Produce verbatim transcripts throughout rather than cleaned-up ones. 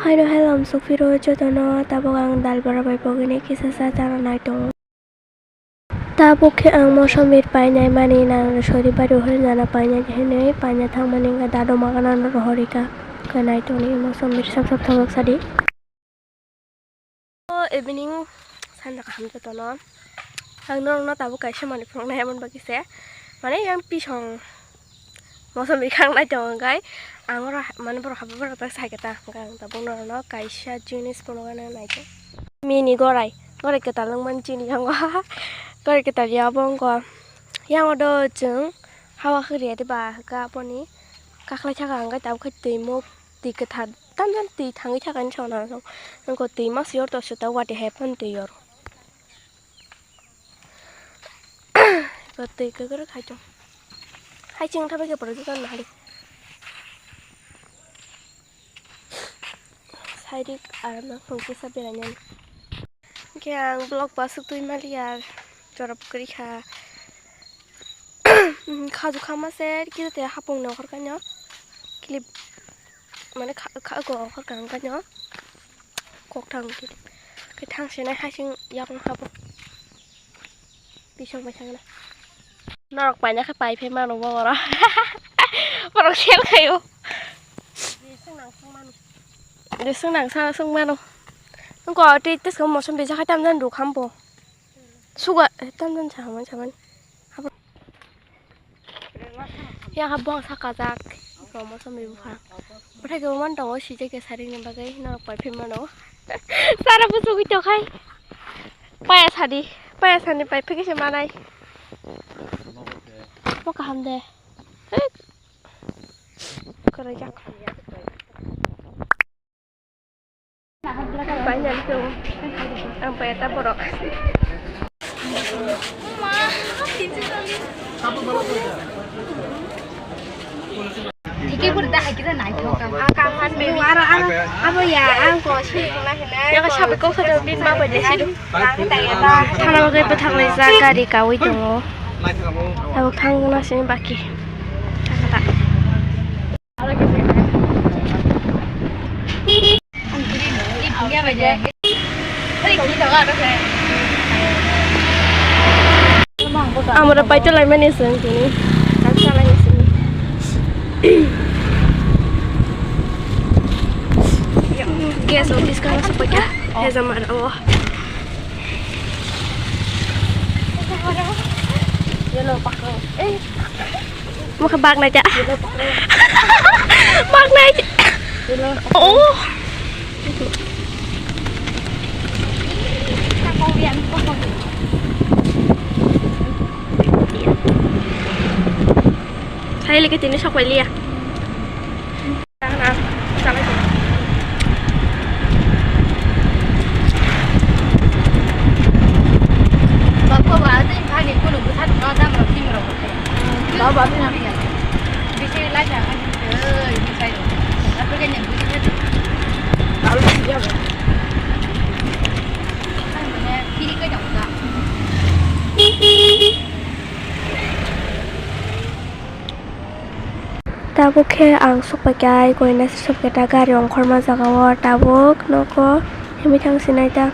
Hello, hello, amsuk phiro jotono, tabuk ang dal bora bai bogini kisa sa chana nai tongo. Tabuk khe ang mosomir painai mani nang sori bari hori nana painai hinwi paina thangmani wngkha dado magana no rohorika. Khe nai tongni mosomir sap sap thangwk sadi. O evening sanja kaham jotono. Ang norokno tabuk kaisa manwi phunuknai, emon bagwi se, mane, yang pisong mosomir khang nai tongo, hwnkhe ang oro ha-, mane, borok haba borok tak sai khe ta, hwnkhe ang tabuk norokno kaisa jinis phunukna nai tongo. Mini gorai, gorai kwtal wngmani chini yango, gorai kwtal ya bo wngkha. Yang o do chwng hawa khwrwi ya de ba, hwnkhe aboni kakhwlai thaka hwnkhe tabuk khe twi muk, twi kwthar. Tamjani twi thangwi thakani sauna nang. Nangkho twi masi yor to sita wati hai phano twi yor. Twi kwkrwk hai tong. Hai chwng thabai khe borok jotoni nahari. Sairik aram nang phung kisa berainani. Hwnkhe ang vlog bo aswk twi maliya, jorap kwrwi kha. Khaju khama se kisa te hapung no hor kanyo. Clip mane kha, kha go hor kang kanyo. Kok thang clip. Khe thang se nai hasing yakung habo. Bisong bai thang na. Norok paina khe pai phe mano bo oro. Borok sel khayo. Bisong nang sa sung mano. Nungko tei teskho mosom bisa khai tamjani ruk hambo. Suga, eh, tamjani saman saman. Habo. Yang habo ang sakajak. Iko mosom ibu pha. Bwthai khe man tongo sijai khe saring ni bagwi norok pai phi mano. Sara busugwi tokhai. Paya sadi, paya sani pai phi khe se manai. Mo kaham de. Hei. Kwrwijak. Painani tongo. Ang pai ta borok. Thiki puri ta hakira nai thok. Aro, aro, abo ya, ang ko si na hina. Ya ka sabi kok sa bin ba ba de si. Thana bagwi bwthak laijak gari kawi tongo. Tabuk thangna sini baki. Thangna ta. Amora paito laimani song tini. Ang salai sini. Gas office ka sa pagya. Heza mara o. Yellow pakro. Eh. Mokhe baknai ta. Baknai. Oh. Sai lagi tini sok liya. Tabuk khe ang sokpaikha, koina se sokpaikha gari ongkhorma jagao. Tabuk nogo himwi thang sinai ta,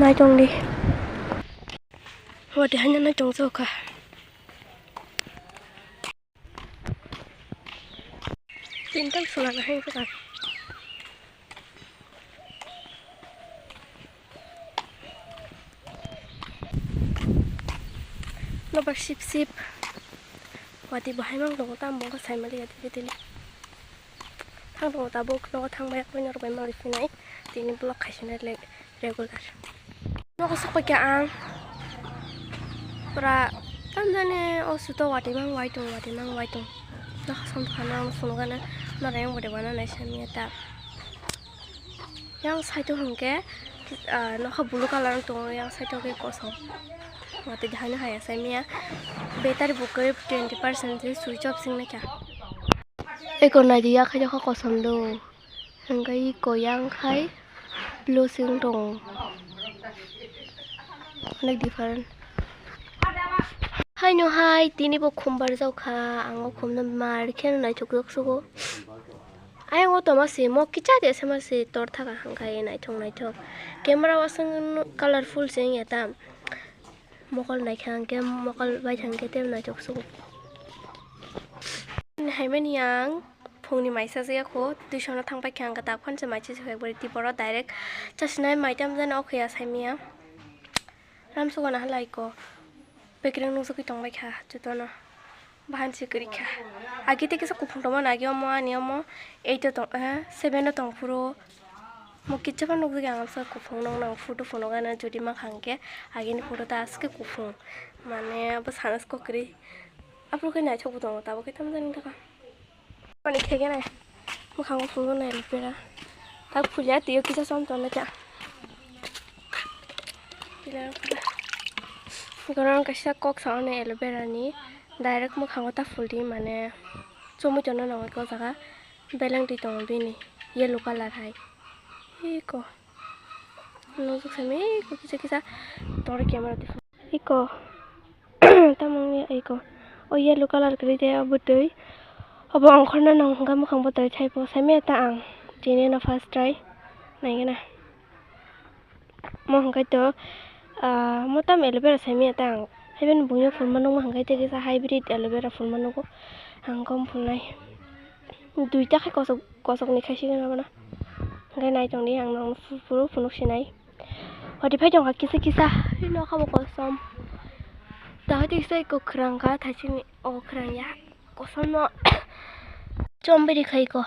naitongdi. Watwi haino naitong jokha. Tinta sola na hai kha. Nobar sip sip. Watwi bahai mang tongo, tamo wngkha saimaliya tini tini. Thang tongo tabuk, nogo thang bai, norok bai malai phinai. Tini vlog khaisina le regular. Nogo sokpaikha ang. Pura tamjani o suto watwi mang wai tong, watwi mang wai tong. Nokha som tongkha no ang phunukgana, norok yang bode wana nai samya ta. Yang side o hwnkhe, ah, nokha blue colour wng tongo, yang side o khe kosom. Watwi haino hai asai mia. Battery bo kwrwi twenty percent se switch off se wngnaikha. Eko naidi yakhai nokha kosom do. Hwnkhe eko yang khai blue se wng tongo. Onek different. Haino hai tini bo khum barjak kha, ang o khum no mar khe naithok jak sugo. Ayang o toma se mo kicha de se ma se tor thaka hangkha e naithok naithok. Camera o aswk colorful se wngya tam. Mokol naikha hwnkhe mokol bai thangkhe tei naithok sugo. Haimani ang phungni mai chajak ya kho, tuition o thang paikha hwnkhe tak phano se mai chajak kha, ekbari tei borok direct chasinai mai tam jani o khe ya saimanya. Ram sugo na halai ko. Bekereng nukjagwi tongbaikha jotono. Bahan se kwrwikha. Agi tei kisa kuphung tongmani agi omo ani omo eight o tong, eh, seven o tongphuru. Mo kicha phano nukjagwi ang amsa kuphung nokno ang photo phunukgana jodi mankha hwnkhe agini photo ta aske kuphung. Mane abo sana se kwrwi. Aphuru khe naithok bo tongo tabuk khe tamjani thaka. Ani khege nai. Mwkhango phulgo nai aloe vera. Tak phulya twiyo kisa som tonle ta. Ikono kaisa kok sao nai aloe vera ni. Direct mwkhango ta phuldi mane chomui tongna nango iko jaga. Beleng twi tongo bini yellow colour hai. Iko. Nukjak sami iko kisa kisa tongri camera twi phano. Iko. Tamoni iko. O yellow colour kwrwi de o bwtwi. Obo ongkhorna nang hwnkha mwkhang bwtwi thaipo. Saimaya ta ang. Tini no first try. Naigena. Mo hwnkhe to, ah, mo tam aloe vera saimaya ta ang. Haibeno buino phulma nukma hwnkhe tei kisa hybrid aloe vera phulma nugo. Ang kom phulnai. Duita khe kosok, kosokni khaisi gana bono. Hwnkhe naitongdi ang nokno phuru phunuk sinai. Hoti phai tongkha kisa kisa, ino kha bo kosom. Tahai tei kisa iko khwrang kha, thaisini o khwrang ya. Kosom no chombiri khai ko.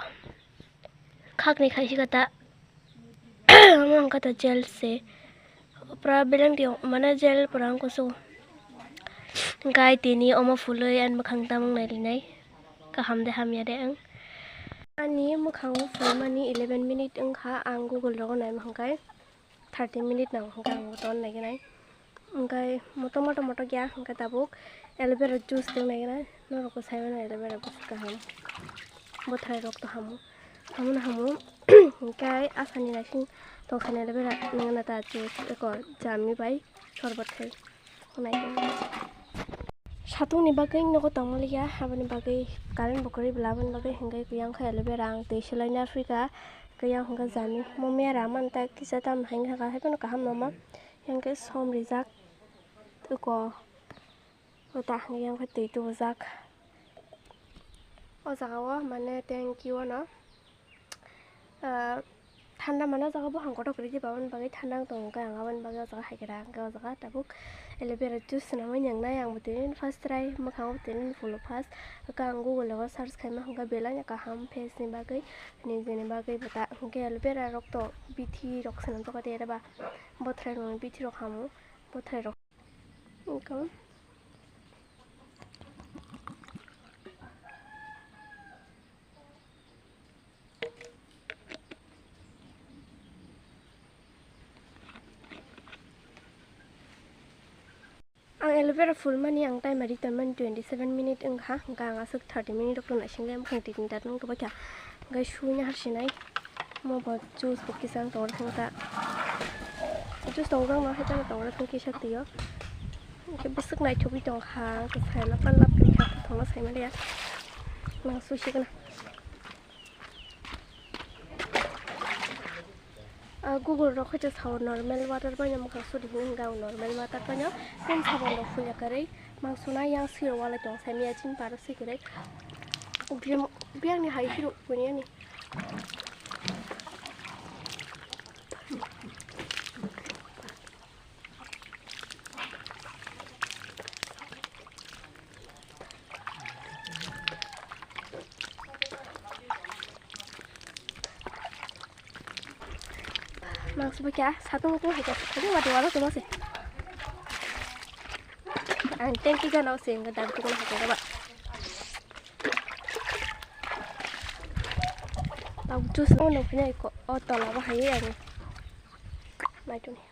Khakni khai si kata. Omo wngkha ta gel se. Pura beleng tiyok mane gel pura wngkha so. Hwnkhe tini omo phulwi ani mwkhang tamung nailinai. Kaham de hamya de ang. Ani mwkhango phulmani eleven minute wngkha, ang Google rogo naima hwnkhe. Thirty minute nang hwnkhe ang bo ton naigenai. Hwnkhe moto moto moto ya hwnkhe tabuk aloe vera juice tong naigenai. Norok bo sai mano aloe vera bwswk kaham. Bothrai rok to hamo. Hamono hamo. Hwnkhe asani naising tongthani aloe vera nangna ta juice eko jami bai sorbot khai. Satung ni bagwi nogo tongmani ya, aboni bagwi current bo kwrwi bwla, aboni bagwi hwnkhe yang khe aloe vera ang twi swlai na phrika, khe yang hwnkhe jani mo mera man ta kisa tam hai wngkha, haiphano kaham nangma, yang khe som rijak eko, ta hwnkhe yang khe twi tubujak o jaga o, mane tanki o no. Ah, thanda mano jaga buphang kotor kwrwi diba, aboni bagwi thanda wng tongo khe ang aboni bagwi o jaga hai khe ra hwnkhe o jaga tabuk aloe vera juice swnamwi nwngnai. Ang bo tini first try mwkhango tini phuluk first, hwnkhe ang Google o search khaima hwnkhe belai no kaham face ni bagwi, nijeni bagwi bo ta hwnkhe aloe vera rok to bithi rok swnam jagadi ere ba bothrai rokni bithi rok hamo, bothrai rok. Welcome. Ang aloe vera phulmani ang time return mani twenty seven minute wngkha, hwnkhe ang aswk thirty minute rok naising le bwkhang twi twi tat wng tongbaikha, hwnkhe suina harsinai. Mo bo juice bo kisa wng tongo ta. Juice tongjak no hai tamo tongo kisa twi o. Hwnkhe bwswk naithogwi tongkha, hwnkhe saila panlap tongkha, thongno saimaliya. Mang suisigwna. Ah, Google rok khe sao normal water bai no mwkhang sudi hinwi hwnkhe ang normal water bai no pen sabon rok phulya kwrwi mang suna yang siro walai tong saimaya chini paro swi kwrwi. Biyang, biyang ni hai hiro kwrwi ani. Mangso bwkha satung tung hai kha, hai wadi wala tuma se. Ang tanki gana se, ang dan tukun hai kha ba. Tau juice no nang phina ko, o tola ba hai ang. Mai tuni.